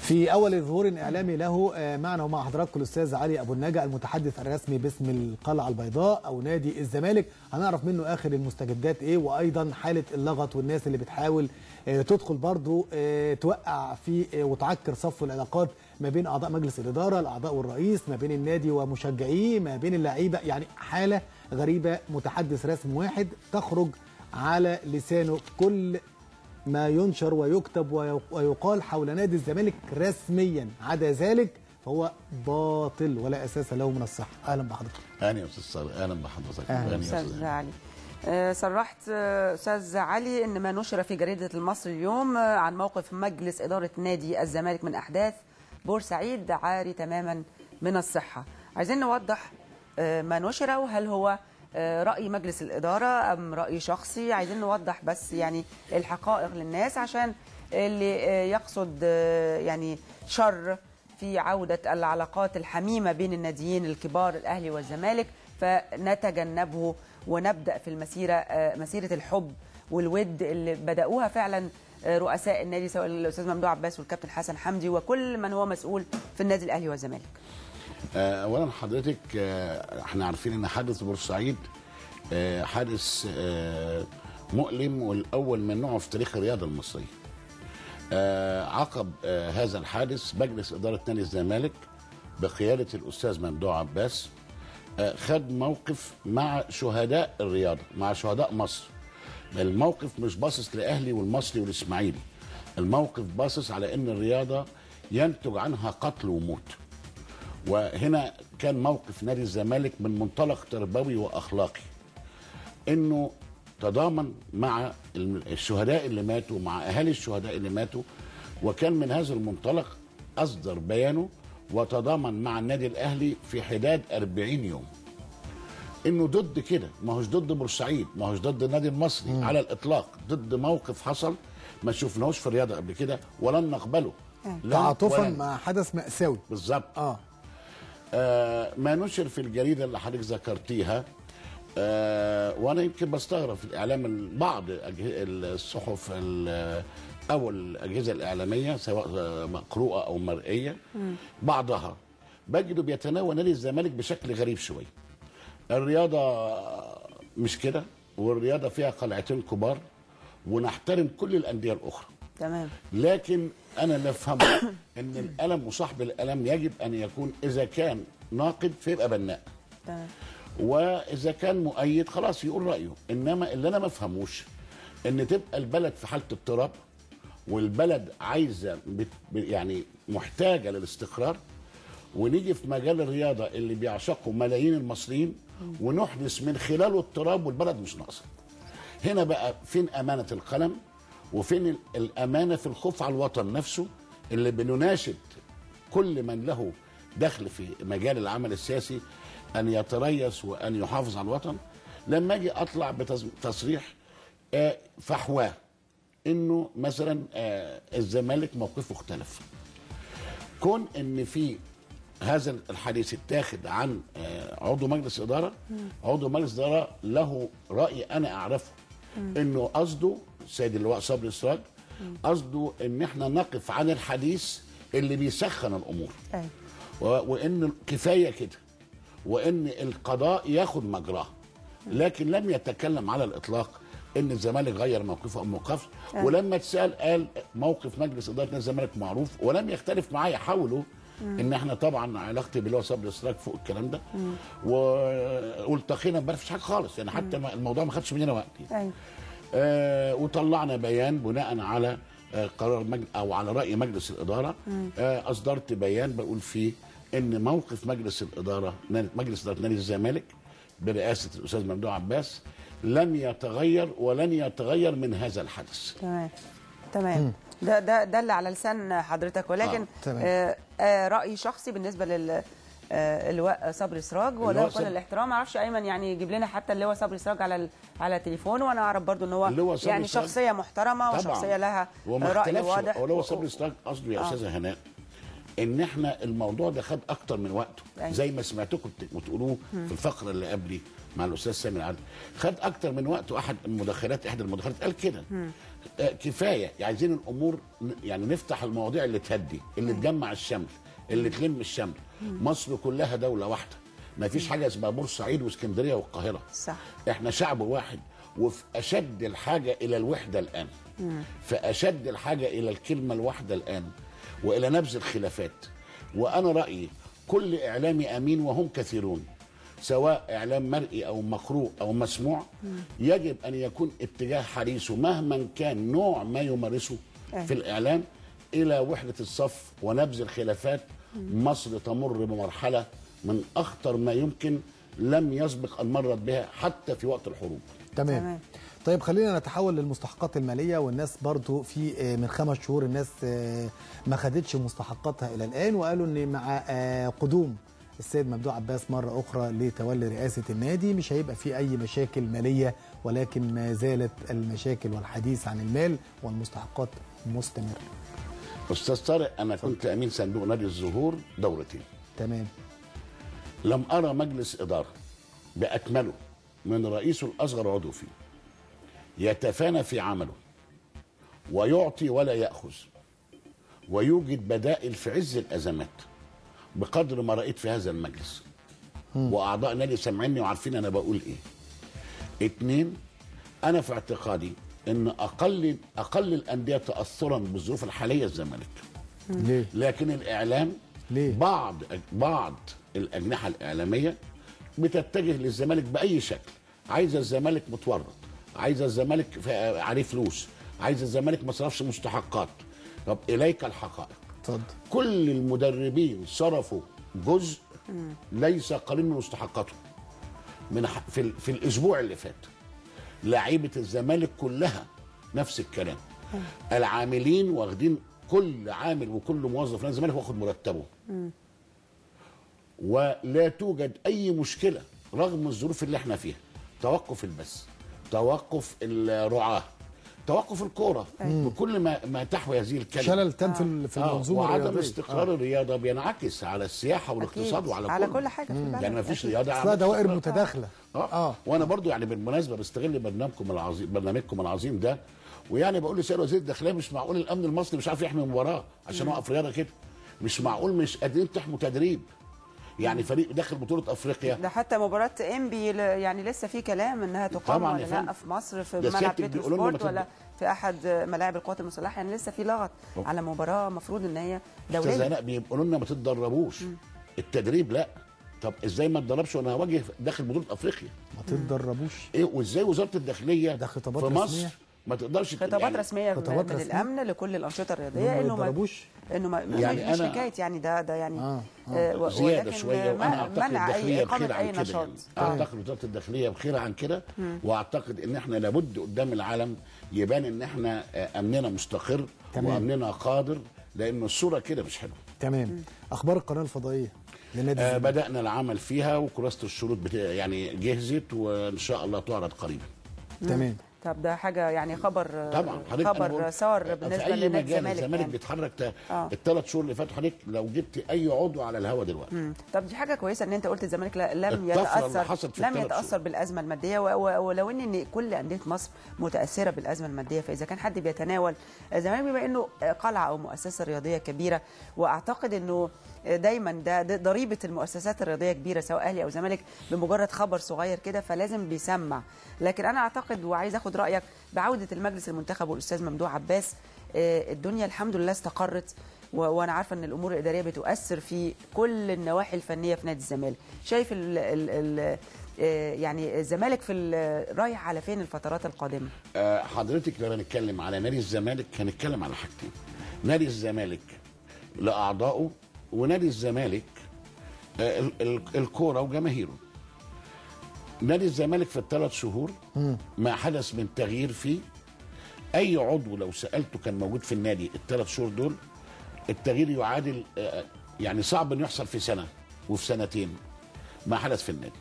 في أول ظهور إعلامي له معنا ومع حضراتكم الأستاذ علي أبو النجا المتحدث الرسمي باسم القلعة البيضاء أو نادي الزمالك. هنعرف منه آخر المستجدات إيه، وأيضا حالة اللغط والناس اللي بتحاول تدخل برضو توقع في وتعكر صف العلاقات ما بين أعضاء مجلس الإدارة، الأعضاء والرئيس، ما بين النادي ومشجعيه، ما بين اللعيبة. يعني حالة غريبة، متحدث رسمي واحد تخرج على لسانه كل ما ينشر ويكتب ويقال حول نادي الزمالك رسميا، عدا ذلك فهو باطل ولا اساس له من الصحة. اهلا بحضرتك. اهلا يا استاذ صالح، اهلا بحضرتك. اهلا استاذ علي. صرحت استاذ علي ان ما نشر في جريدة المصري اليوم عن موقف مجلس ادارة نادي الزمالك من احداث بورسعيد عاري تماما من الصحة. عايزين نوضح ما نشر، وهل هو رأي مجلس الإدارة أم رأي شخصي؟ عايزين نوضح بس يعني الحقائق للناس عشان اللي يقصد يعني شر في عودة العلاقات الحميمة بين الناديين الكبار الأهلي والزمالك فنتجنبه ونبدأ في المسيرة، مسيرة الحب والود اللي بدأوها فعلا رؤساء النادي سواء الأستاذ ممدوح عباس والكابتن حسن حمدي وكل من هو مسؤول في النادي الأهلي والزمالك. اولا حضرتك احنا عارفين ان حادث بورسعيد حادث مؤلم والاول من نوعه في تاريخ الرياضة المصرية. عقب هذا الحادث مجلس ادارة نادي الزمالك بقيادة الاستاذ ممدوح عباس خد موقف مع شهداء الرياضة، مع شهداء مصر. الموقف مش باصص لاهلي والمصري والاسماعيلي، الموقف باصص على ان الرياضة ينتج عنها قتل وموت. وهنا كان موقف نادي الزمالك من منطلق تربوي واخلاقي، انه تضامن مع الشهداء اللي ماتوا، مع اهالي الشهداء اللي ماتوا، وكان من هذا المنطلق اصدر بيانه وتضامن مع النادي الاهلي في حداد 40 يوم. انه ضد كده، ما هوش ضد بورسعيد، ما هوش ضد النادي المصري على الاطلاق، ضد موقف حصل ما شفناهوش في الرياضة قبل كده ولن نقبله. تعاطفا مع حدث مأساوي بالظبط. ما نشر في الجريدة اللي حضرتك ذكرتيها، وانا يمكن بستغرب في الاعلام، بعض الصحف او الاجهزة الاعلامية سواء مقروءه او مرئية، بعضها بجده بيتناول نادي الزمالك بشكل غريب شوية. الرياضة مش كده، والرياضة فيها قلعتين كبار ونحترم كل الاندية الاخرى. تمام. لكن انا اللي افهمه ان القلم وصاحب القلم يجب ان يكون اذا كان ناقد فيبقى بناء. تمام. واذا كان مؤيد خلاص يقول رايه، انما اللي انا ما افهموش ان تبقى البلد في حاله اضطراب والبلد عايزه يعني محتاجه للاستقرار، ونيجي في مجال الرياضة اللي بيعشقه ملايين المصريين ونحدث من خلاله اضطراب والبلد مش ناقصه. هنا بقى فين امانه القلم؟ وفين الأمانة في الخوف على الوطن نفسه اللي بنناشد كل من له دخل في مجال العمل السياسي أن يتريث وأن يحافظ على الوطن؟ لما أجي أطلع بتصريح فحواه إنه مثلا الزمالك موقفه اختلف. كون إن في هذا الحديث اتاخد عن عضو مجلس إدارة، عضو مجلس إدارة له رأي أنا أعرفه إنه قصده السيد اللواء صبري سراج، قصده ان احنا نقف عن الحديث اللي بيسخن الامور. وان كفاية كده، وان القضاء ياخد مجراه، لكن لم يتكلم على الاطلاق ان الزمالك غير موقفه او موقفه. ولما اتسال قال موقف مجلس ادارة نادي الزمالك معروف ولم يختلف معايا حاولوا ان احنا طبعا علاقتي باللواء صبري سراج فوق الكلام ده، والتقينا امبارح مفيش حاجة خالص يعني، حتى الموضوع ما خدش مننا وقت يعني. وطلعنا بيان بناء على قرار او على راي مجلس الادارة. اصدرت بيان بقول فيه ان موقف مجلس الادارة، مجلس ادارة نادي الزمالك برئاسة الاستاذ ممدوح عباس لم يتغير ولن يتغير من هذا الحدث. تمام تمام. ده اللي على لسان حضرتك، ولكن راي شخصي بالنسبة لل اللواء صبري سراج، وله كل الاحترام. ما اعرفش ايمن يعني يجيب لنا حتى اللواء صبري سراج على تليفونه، وانا اعرف برضو ان هو يعني شخصية محترمه وشخصية لها راي واضح. هو صبري سراج قصده يا استاذه هناء ان احنا الموضوع ده خد اكتر من وقته. زي ما سمعتكم بتقولوه في الفقرة اللي قبلي، مع الاستاذ سامي العدل، خد اكتر من وقته. احد المداخلات احدى المداخلات قال كده كفاية، عايزين الامور يعني نفتح المواضيع اللي تهدي، اللي تجمع الشمل، اللي تلم الشمل. مصر كلها دولة واحدة، ما فيش حاجة اسمها بورسعيد واسكندريه والقاهره. صح. احنا شعب واحد، وفي اشد الحاجة الى الوحدة الان، في اشد الحاجة الى الكلمة الواحدة الان، والى نبذ الخلافات. وانا رايي كل اعلامي امين، وهم كثيرون، سواء اعلام مرئي او مقروء او مسموع، يجب ان يكون اتجاه حريصة مهما كان نوع ما يمارسه في الاعلام الى وحده الصف ونبذ الخلافات. مصر تمر بمرحلة من اخطر ما يمكن، لم يسبق ان مرت بها حتى في وقت الحروب. تمام. طيب خلينا نتحول للمستحقات المالية، والناس برضو في من 5 شهور الناس ما خدتش مستحقاتها الى الان، وقالوا ان مع قدوم السيد ممدوح عباس مرة اخرى لتولي رئاسة النادي مش هيبقى في اي مشاكل ماليه، ولكن ما زالت المشاكل والحديث عن المال والمستحقات مستمر. استاذ طارق، انا كنت امين صندوق نادي الزهور دورتين. تمام. لم ارى مجلس ادارة باكمله من رئيسه الاصغر عضو فيه يتفانى في عمله ويعطي ولا ياخذ ويوجد بدائل في عز الازمات بقدر ما رايت في هذا المجلس. واعضاء نادي سامعيني وعارفين انا بقول ايه. 2، انا في اعتقادي ان اقل الاندية تاثرا بالظروف الحالية الزمالك. ليه؟ لكن الاعلام، ليه؟ بعض الاجنحة الاعلامية بتتجه للزمالك باي شكل، عايزه الزمالك متورط، عايزه الزمالك عليه فلوس، عايزه الزمالك ما صرفش مستحقات. طب اليك الحقائق. اتفضل. كل المدربين صرفوا جزء ليس قليل من مستحقاتهم من في الاسبوع اللي فات. لعيبة الزمالك كلها نفس الكلام. العاملين واخدين، كل عامل وكل موظف في الزمالك واخد مرتبه. ولا توجد اي مشكلة رغم الظروف اللي احنا فيها، توقف البث، توقف الرعاة، توقف الكورة، بكل ما تحوي هذه الكلمة، شلل تام في المنظومة الرياضية. وعدم استقرار الرياضة بينعكس على السياحة والاقتصاد وعلى على كل حاجة في البلد. يعني ما فيش رياضة، اصلها دوائر متداخلة. وانا برضو يعني بالمناسبة بستغل برنامجكم العظيم ده، ويعني بقول لسيد وزير الداخلية مش معقول الامن المصري مش عارف يحمي مباراة عشان وقف رياضة كده، مش معقول مش قادرين تحموا تدريب. يعني فريق داخل بطولة افريقيا، ده حتى مباراة انبي يعني لسه في كلام انها تقام ولا لا في مصر في ملعب بترو سبورت ولا في احد ملاعب القوات المسلحة، يعني لسه في لغط على مباراة المفروض ان هي دولية. استاذ هناء بيقولوا لنا ما تتدربوش، التدريب لا. طب ازاي ما اتدربش وانا هواجه داخل بطولة افريقيا؟ ما تتدربوش ايه؟ وازاي وزارة الداخلية ده خطابات في مصر رسمية؟ ما تقدرش خطابات يعني رسمية خطابات من رسمية؟ الامن لكل الانشطة الرياضية انه ما يعني مش حكاية يعني ده يعني زيادة شوية. وانا اعتقد الداخلية بخير عن كده، يعني. اعتقد وزارة الداخلية بخير عن كده، واعتقد ان احنا لابد قدام العالم يبان ان احنا امننا مستقر. تمام. وامننا قادر، لان الصورة كده مش حلوة. تمام. اخبار القناة الفضائية لنادي بدانا العمل فيها، وكراسه الشروط يعني جهزت وان شاء الله تعرض قريبا. تمام. طب ده حاجة يعني خبر، طبعا خبر سار بالنسبة لنادي الزمالك. الزمالك يعني بيتحرك الثلاث شهور اللي فاتوا حضرتك لو جبت اي عضو على الهوا دلوقتي. طب دي حاجة كويسة ان انت قلت الزمالك لم يتاثر، لم يتاثر بالازمه المادية، ولو ان كل اندية مصر متاثرة بالازمه المادية، فاذا كان حد بيتناول الزمالك بما انه قلعه او مؤسسة رياضية كبيرة، واعتقد انه دايما ده ضريبة المؤسسات الرياضية كبيرة سواء اهلي او زمالك، بمجرد خبر صغير كده فلازم بيسمع. لكن انا اعتقد وعايز اخد رايك بعوده المجلس المنتخب والاستاذ ممدوح عباس، الدنيا الحمد لله استقرت، وانا عارفه ان الامور الادارية بتؤثر في كل النواحي الفنية في نادي الزمالك. شايف ال ال يعني الزمالك في رايح على فين الفترات القادمة؟ حضرتك لما نتكلم على نادي الزمالك هنتكلم على حاجتين، نادي الزمالك لاعضائه ونادي الزمالك الكورة وجماهيره. نادي الزمالك في الثلاث شهور ما حدث من تغيير فيه، اي عضو لو سالته كان موجود في النادي الثلاث شهور دول، التغيير يعادل يعني صعب انه يحصل في سنة وفي سنتين ما حدث في النادي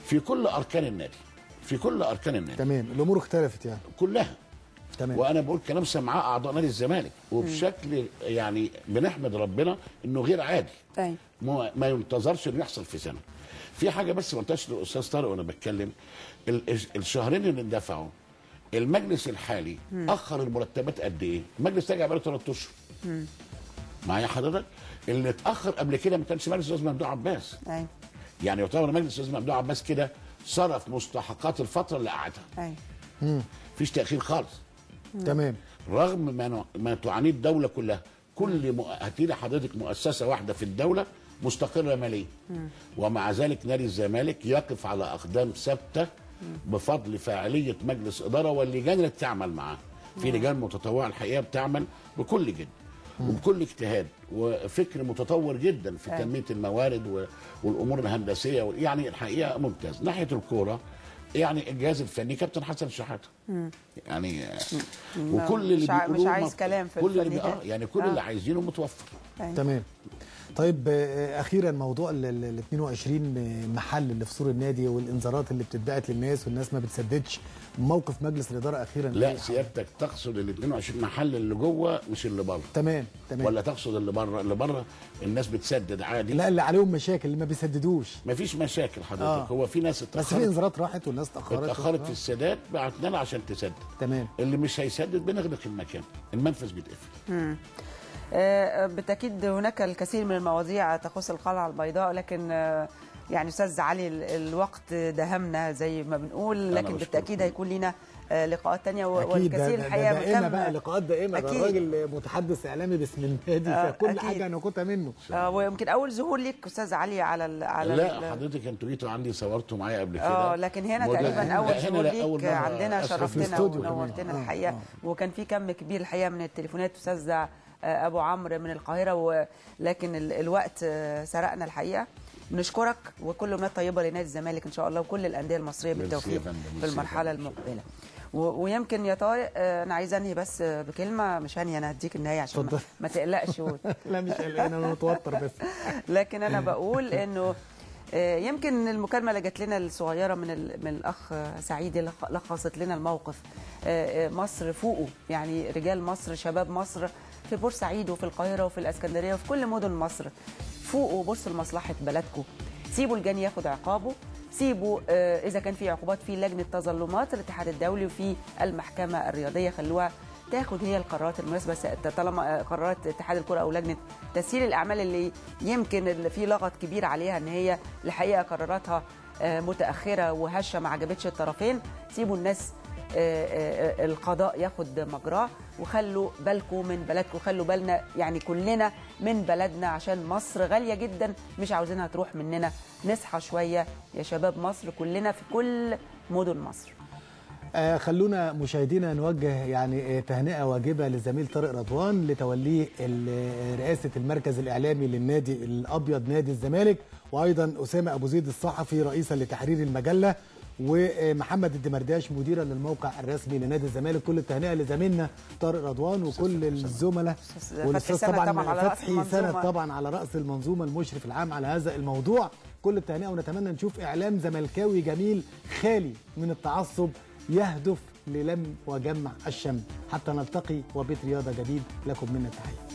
في كل اركان النادي، في كل اركان النادي. تمام، الامور اختلفت يعني كلها. تمام. وانا بقول كلام سمعاه اعضاء نادي الزمالك وبشكل يعني بنحمد ربنا انه غير عادي. طيب. ما ينتظرش انه يحصل في سنة. في حاجة بس ما قلتهاش للاستاذ طارق وانا بتكلم، الشهرين اللي اندفعوا المجلس الحالي اخر المرتبات قد ايه؟ المجلس رجع بقاله 3 اشهر. معايا حضرتك؟ اللي اتاخر قبل كده ما كانش مجلس الاستاذ ممدوح عباس. ايوه. يعني يعتبر مجلس الاستاذ ممدوح عباس كده صرف مستحقات الفترة اللي قعدها. ايوه. مفيش تاخير خالص. تمام. رغم ما تعانيه الدولة كلها، كل هاتي لي حضرتك مؤسسة واحدة في الدولة مستقره ماليا. ومع ذلك نادي الزمالك يقف على اقدام ثابتة بفضل فاعلية مجلس ادارة واللجان اللي بتعمل معاه. في لجان متطوعه الحقيقة بتعمل بكل جد وبكل اجتهاد وفكر متطور جدا في تنمية الموارد والامور الهندسية، يعني الحقيقة ممتاز. ناحية الكورة يعني الجهاز الفني كابتن حسن شحاته، يعني وكل اللي بيقولوه مش عايز كلام في كل اللي يعني كل اللي عايزينه متوفر. تمام. طيب اخيرا موضوع ال 22 محل اللي في سور النادي والانذارات اللي بتتبعت للناس والناس ما بتسددش، موقف مجلس الادارة اخيرا؟ لا سيادتك تقصد ال 22 محل اللي جوه مش اللي بره. تمام تمام. ولا تقصد اللي بره؟ اللي بره الناس بتسدد عادي. لا اللي عليهم مشاكل اللي ما بيسددوش. ما فيش مشاكل حضرتك. هو في ناس اتاخرت، بس في انذارات راحت والناس اتاخرت في السداد، بعتنا لها عشان تسدد. تمام. اللي مش هيسدد بنغلق المكان، المنفذ بيتقفل. بالتأكيد هناك الكثير من المواضيع تخص القلعة البيضاء، لكن يعني أستاذ علي الوقت دهمنا زي ما بنقول، لكن بالتأكيد هيكون لنا لقاءات تانية والكثير الحقيقة. دائمة بقى لقاءات دائمة، ده الراجل متحدث إعلامي باسم النادي، فكل حاجة هناخدها منه. ويمكن أول ظهور ليك أستاذ علي على على لا حضرتك انتوا جيتوا عندي صورتوا معايا قبل كده، لكن هنا تقريبا أول ظهور ليك عندنا، شرفتنا ونورتنا الحقيقة. وكان في كم كبير الحقيقة من التليفونات أستاذ أبو عمرو من القاهرة، ولكن الوقت سرقنا الحقيقة. نشكرك وكل أمنيات طيبة لنادي الزمالك إن شاء الله وكل الأندية المصرية بالتوفيق في المرحلة المقبلة. ويمكن يا طارق أنا عايزة أنهي بس بكلمة، مش هنهي أنا هديك النهاية عشان ما تقلقش لا مش قلقان، أنا متوتر بس. لكن أنا بقول إنه يمكن المكالمة اللي جت لنا الصغيرة من الأخ سعيد لخصت لنا الموقف. مصر فوقه، يعني رجال مصر، شباب مصر في بورسعيد وفي القاهرة وفي الإسكندرية وفي كل مدن مصر، فوقوا بصوا لمصلحة بلدكم، سيبوا الجاني ياخد عقابه، سيبوا إذا كان في عقوبات في لجنة تظلمات الاتحاد الدولي وفي المحكمة الرياضية، خلوها تاخد هي القرارات المناسبة طالما قرارات اتحاد الكرة أو لجنة تسيير الأعمال اللي يمكن اللي في لغط كبير عليها إن هي الحقيقة قراراتها متأخرة وهشة ما عجبتش الطرفين. سيبوا الناس القضاء ياخد مجراه، وخلوا بالكم من بلدكم، خلوا بالنا يعني كلنا من بلدنا عشان مصر غالية جدا مش عاوزينها تروح مننا. نصحى شوية يا شباب مصر كلنا في كل مدن مصر. خلونا مشاهدينا نوجه يعني تهنئة واجبة للزميل طارق رضوان لتوليه رئاسة المركز الإعلامي للنادي الأبيض نادي الزمالك، وأيضا أسامة أبو زيد الصحفي رئيسا لتحرير المجلة، ومحمد الدمرداش مديرا للموقع الرسمي لنادي الزمالك. كل التهنئة لزميلنا طارق رضوان وكل الزملاء، والاستاذ طبعا فتحي سند طبعا على راس المنظومة المشرف العام على هذا الموضوع. كل التهنئة، ونتمنى نشوف اعلام زملكاوي جميل خالي من التعصب يهدف للم وجمع الشمل. حتى نلتقي وبيت رياضة جديد، لكم منا التحية.